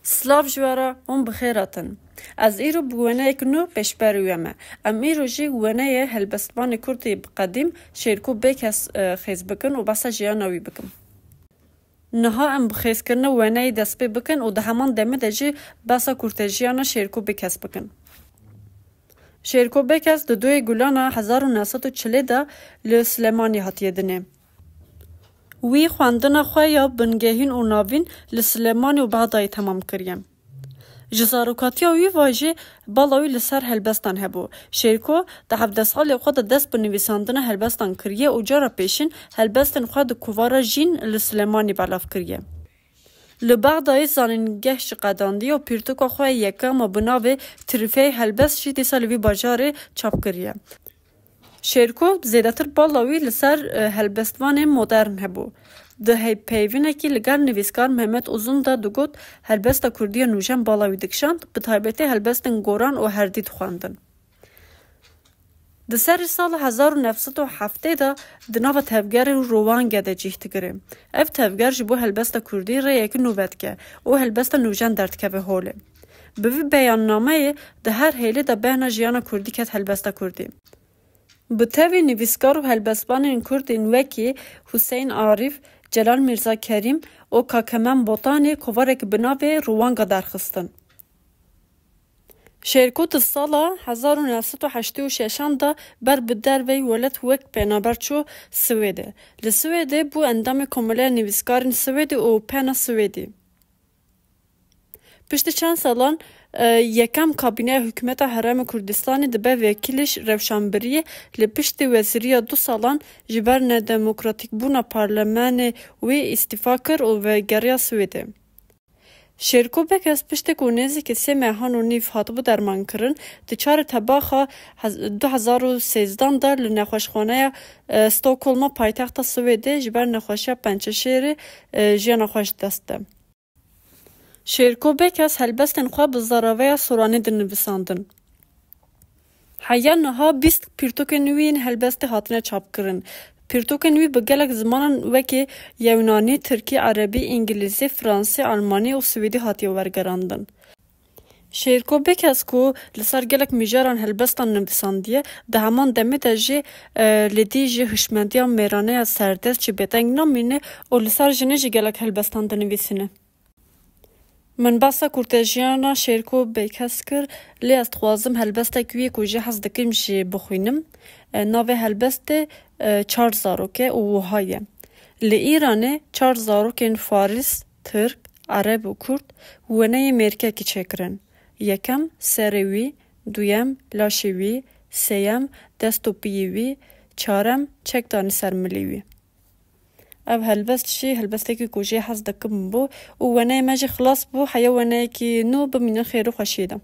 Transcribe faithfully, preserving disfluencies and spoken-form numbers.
Silav ji we re, hûn bi xêr hatin. Ez îro bi weneyek nû pêşberî we me. Em îro jî weneyê helbestvanê Kurd ê bi qedîm Şêrko Bêkes, e, xêz bikin û behsa jiyana wî bikin. Niha em bi xêzkirina weneyê dest pê bikin û di heman demê de jî behsa kurtejiyana Şêrko Bêkes bikin. Şêrko Bêkes di duyê Gulana hezar û neh sed û çilê de li Silêmaniyê hatiye dinê. Wî xwendina xwe ya bingehîn û navîn li Silêmanî û Bexdayê temam kiriye. Ji zarokatiya wî ve jî bala wî li ser helbestan hebû. Şêrko di hevdeh salê xwe de dest bi nivîsandina helbestan kiriye û cara pêşîn helbestên xwe di kovara Jîn li Silêmanî belav kiriye. Li Bexdayê zanîngeh jî qedandiye û pirtûka xwe ya yekem a bi navê Tirfeyê Helbest jî dîsa li vî bajarê çap kiriye. Şêrko zêdetir bala wî li ser, e, helbestvanên modern hebû. Di hevpeyvînekî li gel nivîskar Mehmet Uzun de digot, helbesta kurdî ya nûjen bala wî dikişand, bi taybetî helbestên goran û herdî dixwendin. Di serê sala hezar û neh sed û heftê de di nava tevgerê Rûwangê de cih digire. Ev tevger ji bo helbesta kurdî rêyeke nû vedike û helbesta nûjen derdikeve holê. Bi vî beyannameyê di her hêlê de behna jiyana kurdî ket helbesta kurdî. Bi tevî nivîskar û helbestvanên kurd ên wekî Huseyîn Arîf, Celal Mîrza Kerîm û Kakemen Botanî kovarek bi navê Rûwanga derxistin. Şêrko di sala hezar û neh sed û heştê û şeşan de ber bi derveyî welat wek penaber çû Swêdê. Li Swêdê bû endamê Komeleya Nivîskarên Swêdê û Pena Swêdî. Piştî çend salan, e, yekem kabîneya hikûmeta Herêma Kurdistanê dibe wekîlê rewşenbiriyê, lê piştî wezîriya du salan ji ber nedemokratîkbûna parlemenê wî îstîfa kir û vegeriya Swêdê. Şêrko Bêkes piştî ku nêzîkî sê mehan û nîv hatibû dermankirin, di çarê Tebaxa hez-, du hezar û sêzdan de li nexweşxaneya, e, Stockholma paytexta Swêdê ji ber nexweşiya pençeşêrê, e, jiyana xwe ji dest de. Şêrko Bêkes helbestên xwe bi zaraveya soranî dinivîsandin. Heya niha bîst pirtûkên wî yên helbestê hatine çapkirin. Pirtûkên wî bi gelek zimanan wekî Yewnanî, Tirkî, Erebî, Îngilîzî, Fransî, Almanî û Swêdî hatiye wergerandin. Şêrko Bêkes ku li ser gelek mijaran helbestan nivîsandiye, di heman demê de jî, e, li dijî hişmendiya mêrane ya serdest jî bêdeng namîne û li ser jinê jî gelek helbestan dinivîsîne. Min behsa kurtejiyana Şêrko Bêkes kir, lê ez dixwazim helbestek wî ku jê hez dikim jî bixwînim. E, navê helbestê, e, Çar Zarok e û wiha ye. Li Îranê çar zarokên Faris, Tirk, Ereb û Kurd weneyê mêrikekî çêkirin. Yekem serê wî, duyem laşê wî, sêyem dest û piyê wî, çarem çek danî ser milê wî. Ev helbest jî helbestekî ku jê hez dikim bû û weneyê me jî xilas bû, heya weneyekî nû bimînin xêr û xweşiyê de.